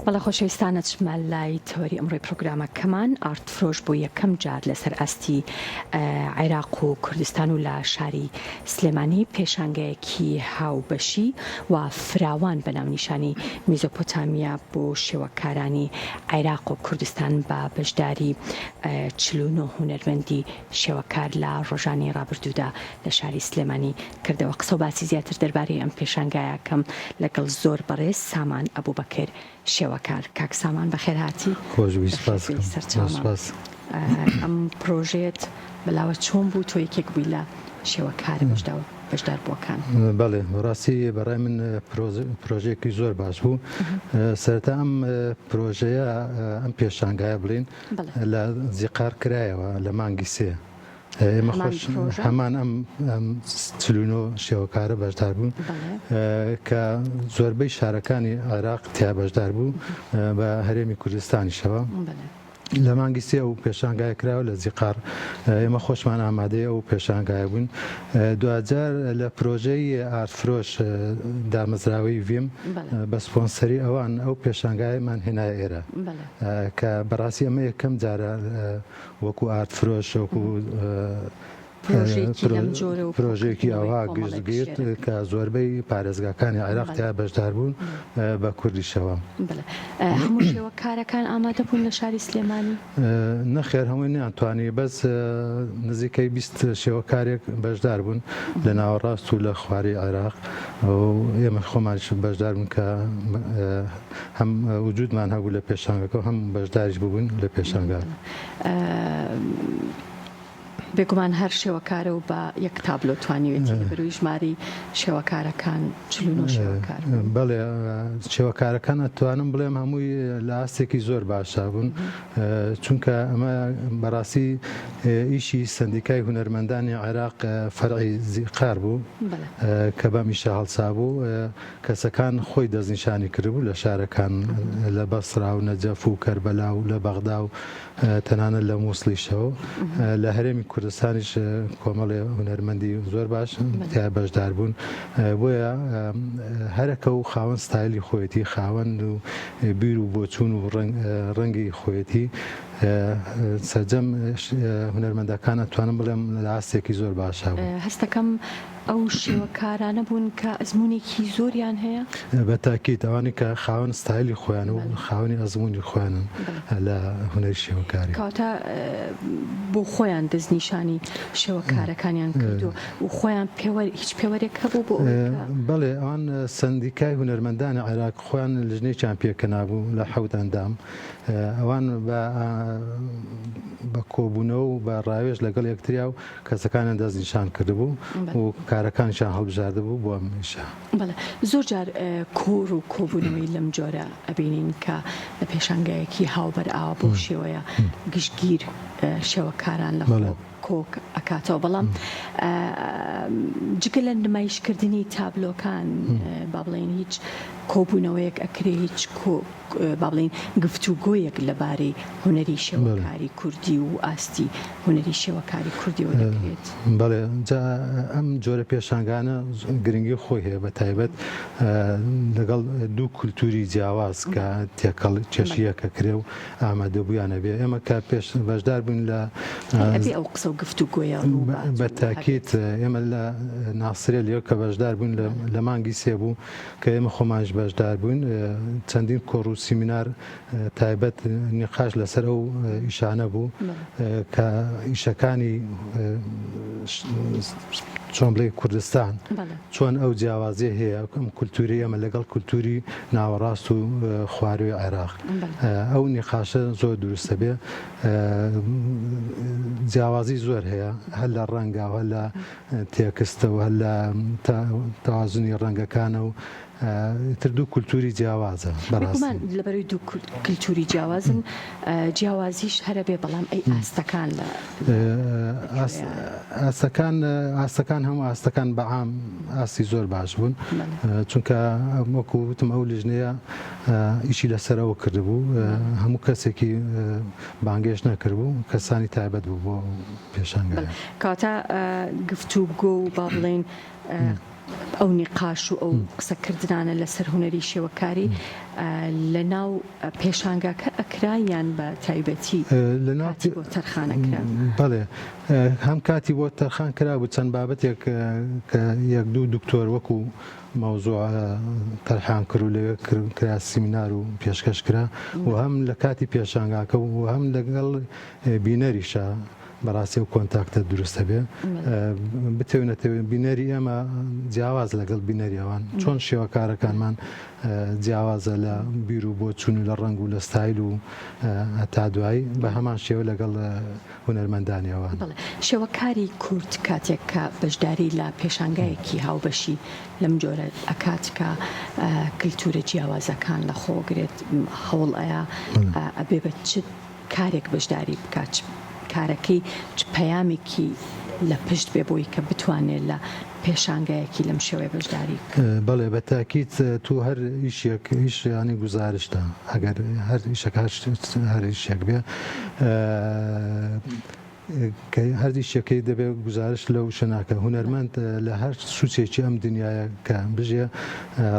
بەڵێ خۆشەویستان ئەچمە لای تەوەری ئەمڕۆی پرۆگرامەکەمان ئارت فرۆش بۆ یەکەم جار لەسەر ئاستی عێراق و کوردستان و لە شاری سلێمانی پێشانگایەکی هاوبەشی و فراوان بە ناونیشانی میزۆپۆتامیا بۆ شێوەکارانی عێراق و کوردستان بە بەشداری 49 هونەرمەندی شێوەکار لە ڕۆژانی ڕابردوودا لە شاری سلێمانی کردەوە. قسە و باسی زیاتر دەربارەی ئەم پێشانگایە کەم لەگەڵ زۆر بەڕێز سامان ئەبوبەکر شێوەکار. کاک سامان بەخێر هاتی. خۆش بی سپاس بەخێر بێی کەم. زۆر سەرچاومان. سپاس. ئەم پرۆژەیەت بەلاوە چۆن بوو تۆ یەکێک بووی لە شێوەکارە بەشدار بووەکان؟ بەڵێ بەڕاستی بەڕای من پرۆژەیەکی زۆر باش بوو. سەرەتا ئەم پرۆژەیە ئەم پێشانگایە بڵێین لە زیقار کرایەوە لە مانگی سێ. ئێمە خۆش هەمان ئەم 49 شێوەکارە بەشدار بوون کە زۆربەی شارەکانی عێراق تیا بەشدار بوو بە هەرێمی کوردستانیشەوە. لە مانگی سێ ئەو پێشانگای کراوە لە زیقار ئێمە خۆشمان ئامادەی ئەو پێشانگای بوون دوجار لە پرۆژەی ئارتفرۆش دامەزراوەی ڤیم بە سپۆنسەری ئەوان ئەو پێشانگایمان هێنای ئێرە کە بەڕاستی ئەمە یەکەم جارە وەکو ئارت فرۆش وەکو پرۆژەیەکی ئەوها گشتگیر کە زۆربەی پارێزگاکانی عێراق تیا بەشدار بوون بە کوردیشەوە. هەموو شێوەکارەکان ئامادە بوون لە شاری سلێمانی؟ نەخێر هەمووی نەیانتوانی بەس نزیکەی 20 شێوەکارێک بەشدار بوون لە ناوەڕاست و لە خواری عێراق ئێمە خۆمانیش بەشدار بوون کە هەم وجودمان هەبوو لە پێشانگەکە و هەم بەشداریش ببووین لە پێشانگا. بێگومان هەر شێوەکارە و بە یەک تابلۆ توانیوێتی لەبەرئەوەی ژمارەی شێوەکارەکان 49 شێوەکار بوون. بەڵێ شێوەکارەکان ئەتوانم بڵێم هەمووی لە ئاستێکی زۆر باشا بوون چونکە ئەمە بەڕاستی ئیشی سەندیکای هونەرمەندانی عێراق فەرعی زیقار بوو کە بەم ئیشە هەڵسابوو کەسەکان خۆی دەستنیشانی کردبوو لە شارەکان لە بەسرا و نەجەف و کەربەلا و لە بەغدا و تەنانەت لە مووسڵیشەوە لە هەرێمی کوردستانیش کۆمەڵێ هونەرمەندی زۆر باش تیا بەشدار بوون بۆیە هەرەکە و خاوەن ستایلی خۆیەتی خاوەن و بیر و بۆچوون و ڕەنگی خۆیەتی سەرجەم هونەرمەندەکان ئەتوانم بڵێم لە ئاستێکی زۆر باشا بوو. هەستەکەم ئەو شێوەکارانە بوون کە ئەزموونێکی زۆریان هەیە؟ بە تاکید ئەوانەی کە خاوەن ستایلی خۆیان و خاوەنی ئەزموونی خۆیانن لە هونەری شێوەکاری. کەواتە بۆ خۆیان دەستنیشانی شێوەکارەکانیان کردووە و خۆیان پێوەر هیچ پێوەرێک هەبوو بۆ ئەوەی کە. بەڵێ ئەوان سەندیکای هونەرمەندانی عێراق خۆیان لجنەیەکیان پێکهێنابوو لە حەوت ئەندام ئەوان بە بە کۆبوونەوە و بە ڕاوێژ لەگەڵ یەکتریا و کەسەکانیان دەستنیشان کردبوو و کارەکانیشیان هەڵبژاردبوو بۆ ئەم ئیشە. بەڵێ زۆر جار کۆڕ و کۆبوونەوەی لەم جۆرە ئەبینین کە لە پێشانگایەکی هاوبەر ئاوا بەو شێوەیە گشتگیر شێوەکاران لە خۆ کۆک ئەکاتەوە بەڵام جگە لە نمایشکردنی تابلۆکان با بڵێین هیچ کۆبوونەوەیەک ئەکرێ هیچ کۆ با بڵێین گفتوگۆیەک لەبارەی هونەری شێوەکاری کوردی و ئاستی هونەری شێوەکاری کوردیەوە دەکرێت؟ بەڵێ جا ئەم جۆرە پێشانگانە گرنگی خۆی هەیە بە تایبەت لەگەڵ دوو کولتوری جیاواز کە تێکەڵ کێشیەکە کرێ و ئامادەبوویانە بێ ئێمە کە پێش بەشدار بووین لە ئەبێ ئەو قسە و گفتوگۆیە ڕووبات بە تاکیت ئێمە لە ناسرێ لێ کە بەشدار بووین لە مانگی سێ بوو کە ئێمە خۆمانیش بەشدار بووین چەندین کۆڕ و سیمینار تایبەت نیقاش لەسەر ئەو ئیشانە بوو کە ئیشەکانی چۆن بڵێ کوردستان چۆن ئەو جیاوازیە هەیە ئەم کولتوری ئەمە لەگەڵ کولتوری ناوەڕاست و خواروی عێراق ئەو نیقاشە زۆر دروستە بێ جیاوازی زۆر هەیە هەر لە ڕەنگا هەر لە تێکستە و هەر لە تەوازنی ڕەنگەکانە و ئیتر دوو کولتوری جیاوازە بەڕاستی. بێگومان لەبەرەی دوو کلتوری جیاوازن جیاوازیش هەرە بێ بەڵام ئەی ئاستەکان لە ئاستەکان ئاستەکان هەموو ئاستەکان بەعام ئاستی زۆر باش بوون چونکە وەکو وتم ئەو لیژنەیە ئیشی لەسەرەوە کردبوو هەموو کەسێکی بانگێشت نەکردبوو کەسانی تایبەت بوو بۆ پێشانگایە. کەواتە گفتوگۆ و با بڵێین. ئەو نیقاش و ئەو قسەکردنانە لەسەر هونەری شێوەکاری لە ناو پێشانگاکە ئەکرا یان بە تایبەتی کاتی بۆ تەرخان ئەکرا؟ بەڵێ هەم کاتی بۆ تەرخان کرابوو چەند بابەتێک کە یەک دوو دکتۆر وەکو مەوزوع تەرحان کرد و لەوێ کرا سیمینار و پێشکەش کرا و هەم لە کاتی پێشانگاکە و هەم لەگەڵ بینەریشە بەڕاستی ئەو کۆنتاکتە دروست ئەبێ بتەوێ نەتەوێ بینەری ئێمە جیاواز لەگەڵ بینەری ئەوان چۆن شێوەکارەکانمان جیاوازە لە بیر و بۆچوون و لە ڕەنگ و لە ستایل و هەتا دوایی بە هەمان شێوە لەگەڵ هونەرمەندانی ئەوان. بەڵێ شێوەکاری کورد کاتێک کە بەشداری لە پێشانگایەکی هاوبەشی لەم جۆرە ئەکات کە کلتورە جیاوازەکان لە خۆ گرێت هەوڵ ئەیا ئەبێ بە چ کارێک بەشداری بکات چ کارەکەی چ پەیامێکی لە پشت بێ بۆی کە بتوانێت لە پێشانگایەکی لەم شێوەیە بەشداری بکات. بەڵێ بە تاکید تو هەر ئیشێک ئیش یانی گوزارشتە ئەگەر هەر ئیشەک هەر ئیشێک بێ کە هەر ئیشەکەی دەبێ گوزارشت لەو شە ناکە هونەرمەند لە هەر سوچێکی ئەم دنیایە کە بژێ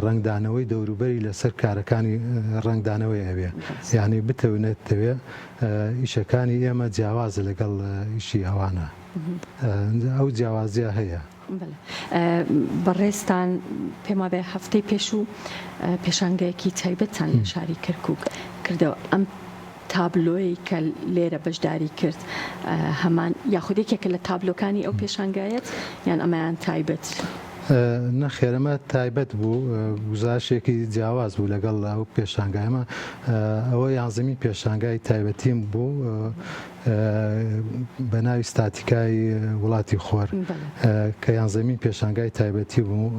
ڕەنگدانەوەی دەوروبەری لەسەر کارەکانی ڕەنگدانەوەی ئەوێ یعنی بتەوێ نەتەوێ ئیشەکانی ئێمە جیاوازە لەگەڵ ئیشی ئەوانە ئەو جیاوازیە هەیە. بەڵێ بەڕێزتان پێم وابێ هەفتەی پێشوو پێشانگایەکی تایبەتتان لە شاری کەرکووک کردەوە ئەم تابلۆی کە لێرە بەشداری کرد هەمان یاخود یەکێکە لە تابلۆکانی ئەو پێشانگایەت یان ئەمەیان تایبەت؟ نەخێر ئەمە تایبەت بوو گوزارشێکی جیاواز بوو لەگەڵ ئەو پێشانگایەمە ئەوە یانزەمین پێشانگای تایبەتیم بوو بە ناوی ستاتیکای وڵاتی خۆر کە یانزەمین پێشانگای تایبەتی بوو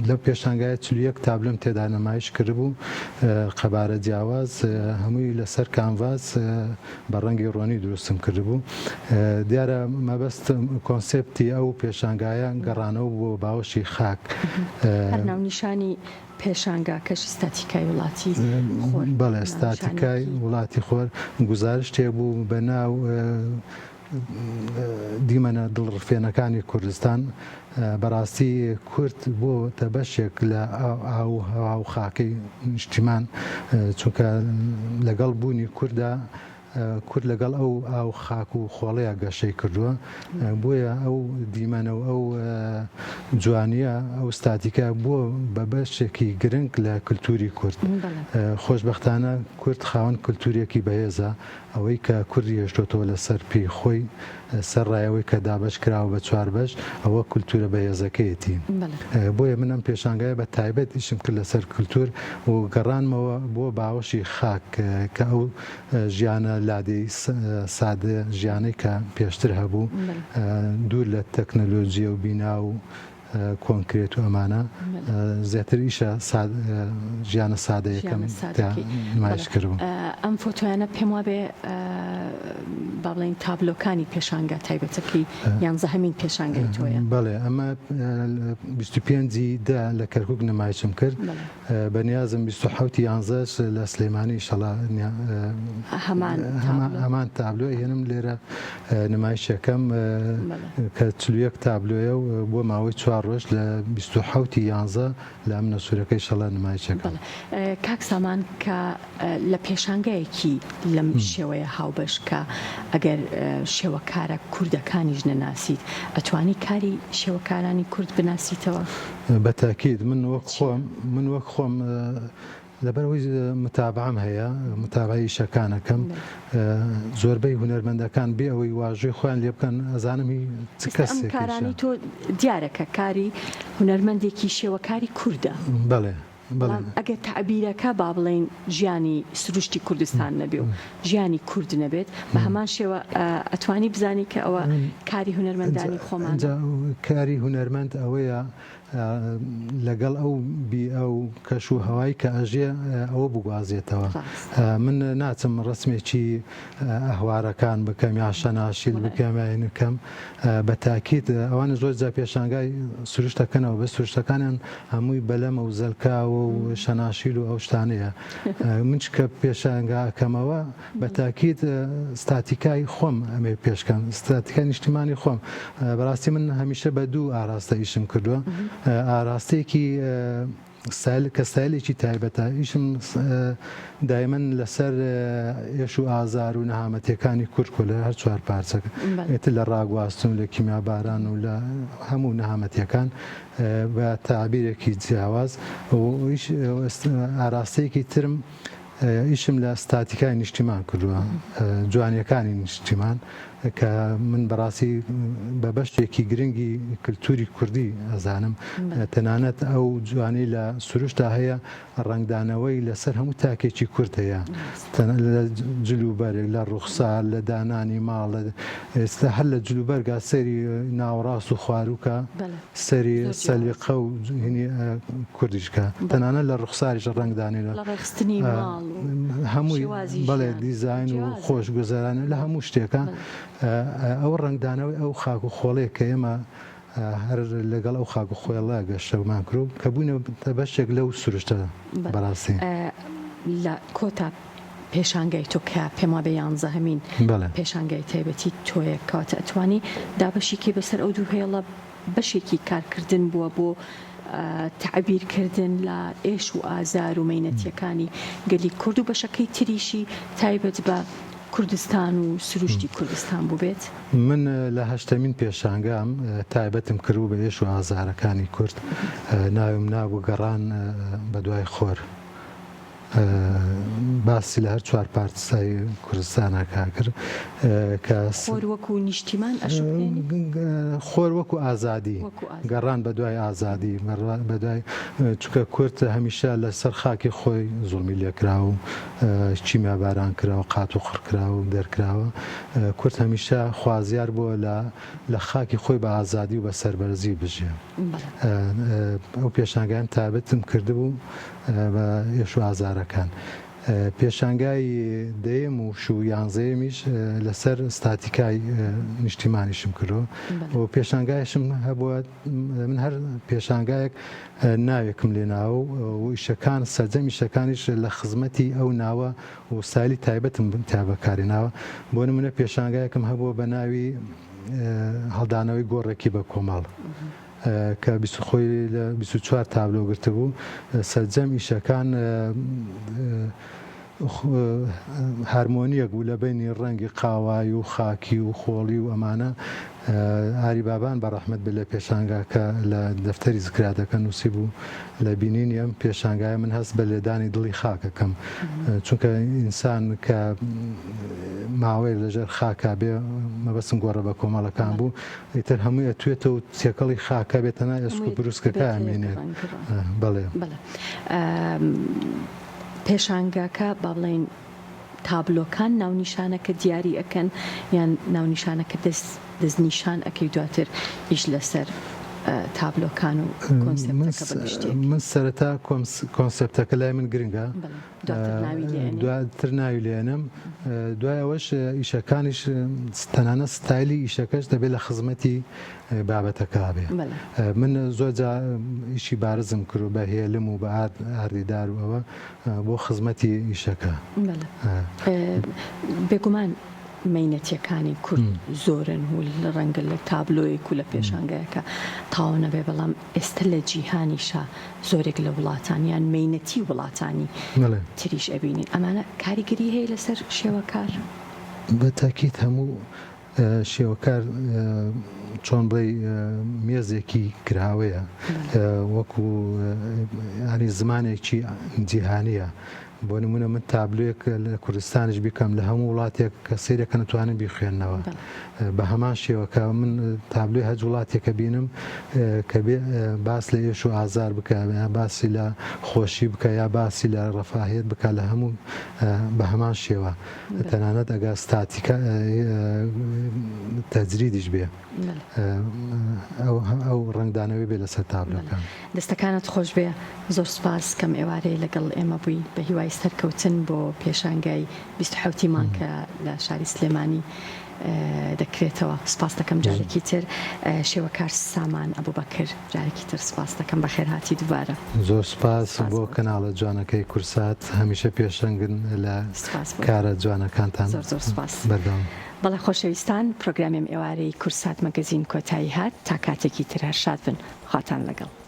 لەو پێشانگای 41 تابلۆم تێدا نمایش کردبوو قەبارە جیاواز هەمووی لەسەر کانڤاس بە ڕەنگی ڕۆنی دروستم کردبوو دیارە مەبەست کۆنسێپتی ئەو پێشانگایە گەڕانەوە بۆ باوەشی خاک هەر ناونیشانی پێشانگاکەش ستاتیکای وڵاتی خۆر. بەڵێ ستاتیکای وڵاتی خۆر گوزارشتێک بوو بە ناو دیمەنە دڵڕفێنەکانی کوردستان بەڕاستی کورد بۆتە بەشێک لە ئاو هەوا و خاکەی نیشتیمان چونکە لەگەڵ بوونی کووردا کورد لەگەڵ ئەو ئاو خاک و خۆڵەیە گەشەی کردووە بۆیە ئەو دیمەنە و ئەو جوانیە ئەو ستاتیکە بووە بە بەشێکی گرنگ لە کلتوری کورد خۆشبەختانە کورد خاوەن کلتورێکی بەهێزە ئەوەی کە کوردی هێشتۆتەوە لەسەر پێی خۆی سەر ڕایەوەی کە دابەش کراوە بە چوار بەش ئەوە کولتوورە بەهێزەکەیەتی. بۆیە من ئەم پێشانگایە بە تایبەت ئیشم کرد لەسەر کولتوور و گەڕانمەوە بۆ باوەشی خاک کە ئەو ژیانە لادێی سادە ژیانەی کە پێشتر هەبوو دوور لە تەکنەلۆجیە و بینا و کۆنکرێت و ئەمانە زیاتر ئیشە ژیانە سادەیەکەم نمایش کردبوو. ئەم فۆتۆیانە پێم وابێ با بڵێین تابلۆکانی پێشانگا تایبەتەکەی یانزەهەمین پێشانگای تۆیە. بەڵێ ئەمە 25 دە لە کەرکک نمایشم کرد بە نیازم 27 یانزەش لە سلێمانی ئیشەڵا هەمان تابلۆ هێنم لێرە نمایشەکەم کە 41 تابلۆیە و بۆ ماوەی چوار ڕۆژ لە 27 یانزە لە ئەمنە سوورەکەی شەڵا نمایشەکەم. کاک سامان کە لە پێشانگایەکی لەم شێوەیە هاوبەش کە ئەگەر شێوەکارە کوردەکانیش نەناسیت ئەتوانی کاری شێوەکارانی کورد بناسیتەوە؟ بە تاکید من وەک خۆم من وەک خۆم لەبەرئەوەی متابعەم هەیە متابعەی ئیشەکان ئەکەم زۆربەی هونەرمەندەکان بێ ئەوەی واژۆی خۆیان لێ بکەن ئەزانم هی چ ئێستا ئەم کەسێکیشە. کارانەی تۆ دیارە کە کاری هونەرمەندێکی شێوەکاری کوردە. بەڵێ بەڵێ. بەڵام ئەگەر تەعبیرەکە با بڵێین ژیانی سروشتی کوردستان نەبێ و ژیانی کورد نەبێت بە هەمان شێوە ئەتوانی بزانی کە ئەوە کاری هونەرمەندانی خۆمانە؟ ئینجا کاری هونەرمەند ئەوەیە. لەگەڵ ئەو بیئە و کەش و هەوای کە ئەژێ ئەوە بگوازێتەوە. من ناچم ڕەسمێکی ئەهوارەکان بکەم یا شەناشیل بکەم یا این بکەم بە تاکید ئەوانە زۆر جا پێشانگای سروشتەکەنەوە بە سروشتەکانیان هەمووی بەلەمە و زەلکاوە و شەناشیل و ئەو شتانەیە من کە پێشانگا ئەکەمەوە بە تاکید ستاتیکای خۆم ئەمێ پێشکەم ستاتیکای نیشتیمانی خۆم بەڕاستی من هەمیشە بە دوو ئاراستە ئیشم کردووە ئاراستەیەکی ستایل کە ستایلێکی تایبەتە ئیشم دایمەن لەسەر ئێش و ئازار و نەهامەتیەکانی کورد کۆ لە هەر چوار پارچەکە ئێتر لە ڕاگواستن و لە کیمیاباران و لە هەموو نەهامەتیەکان بە تەعبیرێکی جیاواز و ئاراستەیەکی ترم ئیشم لە ستاتیکای نیشتیمان کردووە، جوانیەکانی نیشتیمان کە من بەڕاستی بە بەشێکی گرنگی کلتوری کوردی ئەزانم، تەنانەت ئەو جوانی لە سروشتا هەیە ڕەنگدانەوەی لەسەر هەموو تاکێکی کورد هەیە، لە جلوبەرگ، لە ڕوخسار، لە دانانی ماڵ، ئێستا هەر لە جلوبەرگا سەیری ناوەڕاست و خوارووکە. سەری سەلیقە و هینی کوردیش کە تەنانەت لە ڕوخساریش ڕەنگ دانێ لە ڕێکخستنی ماڵ و هەمووی بەڵێ دیزاین و خۆشگوزەرانی لە هەموو شتێکە ئەو ڕەنگدانەوەی ئەو خاک و خۆڵەیە کە ئێمە هەر لەگەڵ ئەو خاک و خۆڵە گەشتەمان کرد کە بووینە بەشێک لەو سروشتە بەڕاستی. لە کۆتا پێشانگای تۆ کە پێم وابێ یانزەهەمین پێشانگای تایبەتی تۆیە کەواتە ئەتوانی دابەشی کەی بەسەر ئەو دوو هێڵە بەشێکی کارکردن بووە بۆ تەعبیرکردن لە ئێش و ئازار و مەینەتیەکانی گەلی کورد و بەشەکەی تریشی تایبەت بە کوردستان و سروشتی کوردستان بووبێت؟ من لە هەشتەمین پێشانگام تایبەتم کردبوو بە ئێش و ئازارەکانی کورد ناوم نابوو گەڕان بەدوای خۆر. باسی لە هەر چوار پارچەی کوردستانا کرد کە خۆر وەکو نیشتیمان ئەشوبهێنی؟ خۆر وەکو ئازادی، گەڕان بە دوای ئازادی، بە دوای چونکە کورد هەمیشە لەسەر خاکی خۆی زوڵمی لێکراوە و کیمیاباران کراوە، قات و قڕ کراوە و دەرکراوە. کورد هەمیشە خوازیار بووە لە لە خاکی خۆی بە ئازادی و بە سەربەرزی بژێ. ئەو پێشانگایەم تایبەتم کردبوو بە ئێش و ئازارەکان. پێشانگای دەیەم و و یانزەیەمیش لەسەر ستاتیکای نیشتیمانیشم کردووە و پێشانگایشم هەبووە من هەر پێشانگایەک ناوێکم لێناوە و ئیشەکان سەرجەم ئیشەکانیش لە خزمەتی ئەو ناوە و ستایلی تایبەتم تیا بەکارهێناوە بۆ نمونە پێشانگایەکم هەبووە بە ناوی هەڵدانەوەی گۆڕێکی بە کۆمەڵ کە خۆی لە 24 تابلۆ گرتبوو سەرجەم ئیشەکان هارمۆنیەک بوو لە بەینی ڕەنگی قاوایی و خاکی و خۆڵی و ئەمانە ئاری بابان بە ڕەحمەت بێت لە پێشانگاکە لە دەفتەری زکراتەکە نووسیبوو لە بینینی ئەم پێشانگایە من هەست بە لێدانی دڵی خاکەکەم چونکە ئینسان کە ماوەیەک لەژێر خاکا بێ مەبەستم گۆڕە بە کۆمەڵەکان بوو ئیتر هەمووی ئەتوێتەوە و تێکەڵی خاکە بێت تەنها ئێسک و بروسکەکە ئەمێنێت بەڵێ. بەڵێ پێشانگاکە با بڵێین تابلۆکان ناونیشانەکە دیاری ئەکەن یان ناونیشانەکە دەست دەستنیشان ئەکەی دواتر ئیش لەسەر تابلۆکان و کۆنسێپتەکە بە گشتی ئەکەی؟ من سەرەتا کۆنسێپتەکە لای من گرنگە دواتر ناوی لێنم دوای ئەوەش ئیشەکانیش تەنانەت ستایلی ئیشەکەش دەبێت لە خزمەتی بابەتەکە بێ من زۆر جا ئیشی بارزم کرد بە هێلم و بە ئاردی دار و ئەوە بۆ خزمەتی ئیشەکە. بێگومان مەینەتیەکانی کورد زۆرن و ڕەنگە لە تابلۆیەک و لە پێشانگایەکە تەواو نەبێ بەڵام ئێستا لە جیهانیشا زۆرێک لە وڵاتان یان مەینەتی وڵاتانی تریش ئەبینین ئەمانە کاریگەری هەیە لەسەر شێوەکار؟ بە تاکید هەموو شێوەکار چۆن بڵێی مێزێکی کراوەیە وەکو ینی زمانێکی جیهانیە. بۆ نمونە من تابلۆیەک لە کوردستانیش بیکەم لە هەموو وڵاتێک کە سەیرەکەن توانن بیخوێننەوە بە هەمان شێوە کە من تابلۆی هەج وڵاتێکە بینم کە باس لە ئێش و ئازار بکە یا باسی لە خۆشی بکە یا باسی لە ڕەفاهیت بکە لە هەموو بە هەمان شێوە تەنانەت ئەگە ستاتیکە تەجریدیش بێ ئەو ڕەنگدانەوەی بێ لەسەر تابلۆکان. دەستەکانت خۆشبێ زۆر سوپاس کەم ئێوارەیە لەگەڵ ئێمە بووی بە هیوای سەرکەوتن بۆ پێشانگای 27 ی مانگ کە لە شاری سلێمانی دەکرێتەوە سوپاس دەکەم جارێکی تر شێوەکار سامان ئەبوبەکر جارێکی تر سوپاس دەکەم بەخێرهاتی دووبارە. زۆر سوپاس بۆ کەناڵە جوانەکەی کورسات هەمیشە پێشەنگن لە کارە جوانەکانتان زۆر زۆر سوپاس. بەردەوام. بەڵێ خۆشەویستان پرۆگرامی ئەم ئێوارەی کورسات مەگەزین کۆتایی هات تا کاتێکی تر هەر شاد بن خواتان لەگەڵ.